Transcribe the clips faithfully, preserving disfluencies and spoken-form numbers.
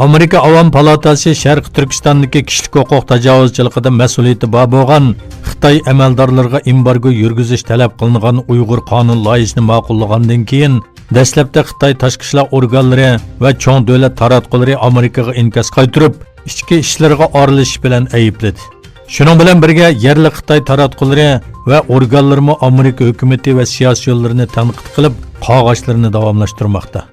ئامېرىكا ئاۋام پالاتاسى شەرقىي تۈركىستاندىكى كىشىلىك ھوقۇق تاجاۋۇزچىلىقىدا مەسئۇلىيىتى بار بولغان خىتاي ئەمەلدارلىرىغا ئېمبارگو يۈرگۈزۈش تەلەپ قىلىنغان ئۇيغۇر قانۇن لايىھىسىنى ماقۇللىغاندىن كېيىن، دەسلەپتە خىتاي تاشقى ئىشلار ئورگانلىرى ۋە چوڭ دۆلەت تاراتقۇلىرى ئامېرىكىغا ئىنكاس قايتۇرۇپ، ئىچكى ئىشلىرىغا ئارىلىشىش بىلەن ئەيىبلىدى. شۇنىڭ بىلەن بىرگە، يەرلىك خىتاي تاراتقۇلىرى ۋە ئورگانلىرىمۇ ئامېرىكا ھۆكۈمىتى ۋە سىياسىيونلىرىنى تەنقىد قىلىپ، قاغاشلىرىنى داۋاملاشتۇرماقتا.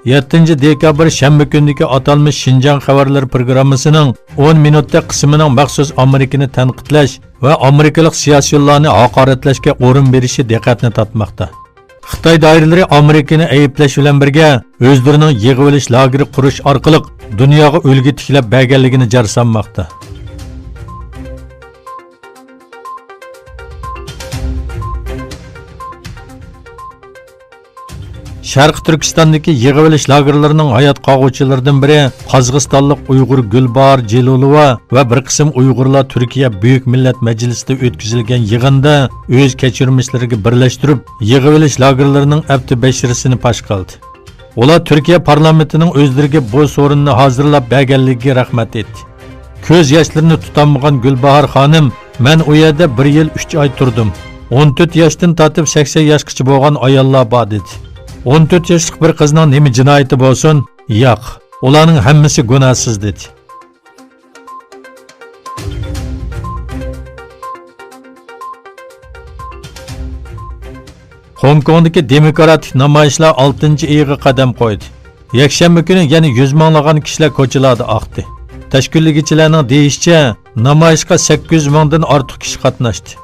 يەتتىنچى دېكابىر شەنبە كۈنىدىكى ئاتالمىش شىنجاڭ خەۋەرلىرى پروگراممىسىنىڭ ئون مىنۇتلۇق قىسمىنىڭ مەخسۇس ئامېرىكىنى تەنقىدلەش ۋە ئامېرىكىلىق سىياسىيونلارنى ھاقارەتلەشكە ئورۇن بېرىشى دىققەتنى تارتماقتا. خىتاي دائىرىلىرى ئامېرىكىنى ئەيىبلەش بىلەن بىرگە، ئۆزلىرىنىڭ يىغىۋېلىش لاگېرى قۇرۇش ئارقىلىق دۇنياغا ئۈلگە تىكلەپ بەرگەنلىكىنى جار سالماقتا. شەرقىي تۈركىستاندىكى يىغىۋېلىش لاگېرلىرىنىڭ ھايات قالغۇچىلىرىدىن بىرى، قازاقىستانلىق ئۇيغۇر گۈلباھار جېلىلوۋا ۋە بىر قىسىم ئۇيغۇرلار تۈركىيە بۈيۈك مىللەت مەجلىسىدە ئۆتكۈزۈلگەن يىغىندا ئۆز كەچۈرمىشلىرىگە بىرلەشتۈرۈپ، يىغىۋېلىش لاگېرلىرىنىڭ ئەپتى بەشىرىسىنى پاش قىلدى. ئۇلار تۈركىيە پارلامېنتىنىڭ ئۆزلىرىگە بۇ سورۇننى ھازىرلاپ بەرگەنلىكىگە رەھمەت ئېيتتى. كۆز ياشلىرىنى تۇتالمىغان گۈلباھار خانىم، مەن ئۇ يەردە بىر يىل ئۈچ ئاي تۇردۇم. ئون تۆت ياشتىن تارتىپ سەكسەن ياشقىچە بولغان ئاياللار بار، دېدى. ئون تۆت ياشلىق بىر قىزنىڭ نېمە جىنايىتى بولسۇن؟ ياق. ئۇلارنىڭ ھەممىسى گۇناھسىز، دېدى. خوڭكوڭدىكى دېموكراتىك نامايىشلار ئالتىنچى ئېيىغا قەدەم قويدى. يەكشەنبە كۈنى يەنە يۈز مىڭلىغان كىشىلەر كوچىلاردا ئاقتى. تەشكىللىگۈچىلەرنىڭ دېيىشىچە، نامايىشقا سەككىز يۈز مىڭدىن ئارتۇق كىشى قاتناشتى.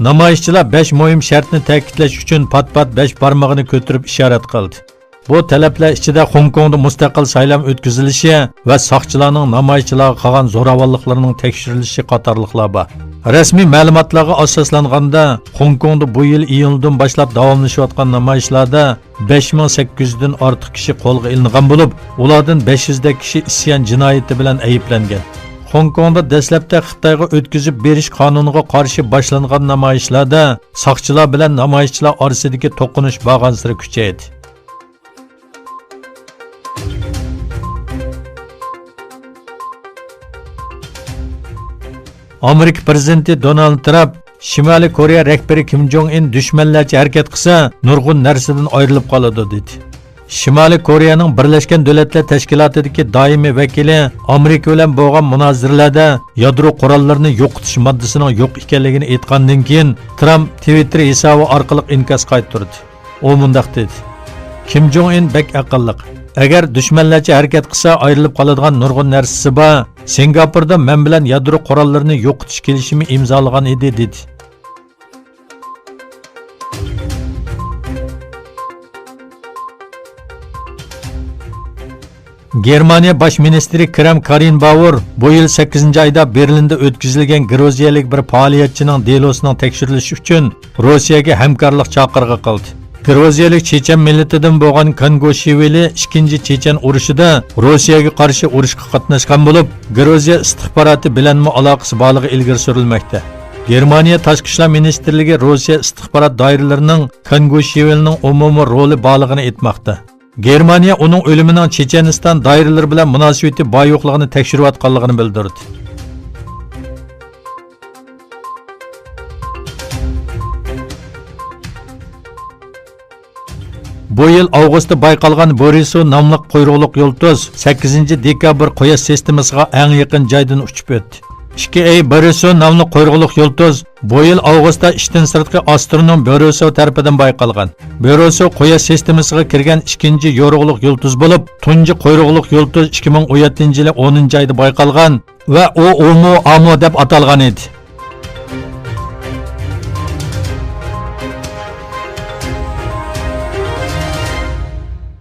نامايىشچىلار بەش مۇھىم شەرتنى تەكىتلەش ئۈچۈن پات-پات بەش بارمىقىنى كۆتۈرۈپ ئىشارەت قىلدى. بۇ تەلەپلەر ئىچىدە خوڭكوڭدا مۇستەقىل سايلام ئۆتكۈزۈلۈشى ۋە ساقچىلارنىڭ نامايىشچىلارغا قىلغان زوراۋانلىقلىرىنىڭ تەكشۈرۈلۈشى قاتارلىقلار بار. رەسمىي مەلۇماتلارغا ئاساسلانغاندا، خوڭكوڭدا بۇ يىل ئىيۇلدىن باشلاپ داۋاملىشىۋاتقان نامايىشلاردا بەش مىڭ سەككىز يۈزدىن ئارتۇق كىشى قولغا ئېلىنغان بولۇپ، ئۇلاردىن بەش يۈزدەك كىشى ئىسيان جىنايىتى بىلەن ئەيىبلەنگەن. خوڭكوڭدا دەسلەپتە خىتايغا ئۆتكۈزۈپ بېرىش قانۇنىغا قارشى باشلانغان نامايىشلاردا ساقچىلار بىلەن نامايىشچىلار ئارىسىدىكى توقۇنۇش بارغانسېرى كۈچەيدى. ئامېرىكا پىرېزىدېنتى دونالد ترامپ شىمالىي كورېيە رەھبىرى كىم جوڭ ئىن دۈشمەنلەرچە ھەرىكەت قىلسا، نۇرغۇن نەرسىدىن ئايرىلىپ قالىدۇ، دېدى. شىمالىي كورېيەنىڭ بىرلەشكەن دۆلەتلەر تەشكىلاتىدىكى دائىمىي ۋەكىلى ئامېرىكا بىلەن بولغان مۇنازىرىلەردە يادرو قوراللىرىنى يوقىتىش ماددىسىنىڭ يوق ئىكەنلىكىنى ئېيتقاندىن كېيىن، ترامپ تىۋىتتېر ھېسابى ئارقىلىق ئىنكاس قايتۇردى. ئۇ مۇنداق دېدى: كىم جوڭ ئىن بەك ئەقىللىق. ئەگەر دۈشمەنلەرچە ھەرىكەت قىلسا، ئايرىلىپ قالىدىغان نۇرغۇن نەرسىسى بار. سىنگاپوردا مەن بىلەن يادرو قوراللىرىنى يوقىتىش كېلىشىمى ئىمزالىغان ئىدى، دېدى. گېرمانىيە باش مىنىستىرى كرېم كارېنباۋېر بۇ يىل سەككىزىنچى ئايدا بېرلىندا ئۆتكۈزۈلگەن گرۇزىيەلىك بىر پائالىيەتچىنىڭ دېلوسىنىڭ تەكشۈرۈلۈشى ئۈچۈن روسىيەگە ھەمكارلىق چاقىرىقى قىلدى. گرۇزىيەلىك چېچەن مىللىتىدىن بولغان كانگوشۋىلى ئىككىنچى چېچەن ئۇرۇشىدا روسىيەگە قارشى ئۇرۇشقا قاتناشقان بولۇپ، گرۇزىيە ئىستىخباراتى بىلەنمۇ ئالاقىسى بارلىقى ئىلگىرى سۈرۈلمەكتە. گېرمانىيە تاشقى ئىشلار مىنىستىرلىكى روسىيە ئىستىخبارات دائىرىلىرىنىڭ كانگوشۋىلنىڭ ئومۇمىي رولى بارلىقىنى ئېيتماقتا. گېرمانىيە ئۇنىڭ ئۆلۈمىنىڭ چېچەنىستان دائىرىلىرى بىلەن مۇناسىۋىتى بار-يوقلۇقىنى تەكشۈرۈۋاتقانلىقىنى بىلدۈردى. بۇ يىل ئاۋغۇستتا بايقالغان بورىسو ناملىق قۇيرۇقلۇق يۇلتۇز سەككىزىنچى دېكابىر قۇياش سىستېمىسىغا ئەڭ يېقىن جايدىن ئۇچۇپ ئۆتتى. ئىككى ئەي بورىسو ناملىق قۇيرۇقلۇق يۇلتۇز بۇ يىل ئاۋغۇستتا ئىشتىن سىرتقى ئاسترونوم بورىسو تەرىپىدىن بايقالغان. بورىسو قۇياش سىستېمىسىغا كىرگەن ئىككىنچى يورۇقلۇق يۇلتۇز بولۇپ، تۇنجى قۇيرۇقلۇق يۇلتۇز ئىككى مىڭ ئون يەتتىنچى يىلى ئونىنچى ئايدا بايقالغان ۋە ئومۇئامۇ دەپ ئاتالغان ئىدى.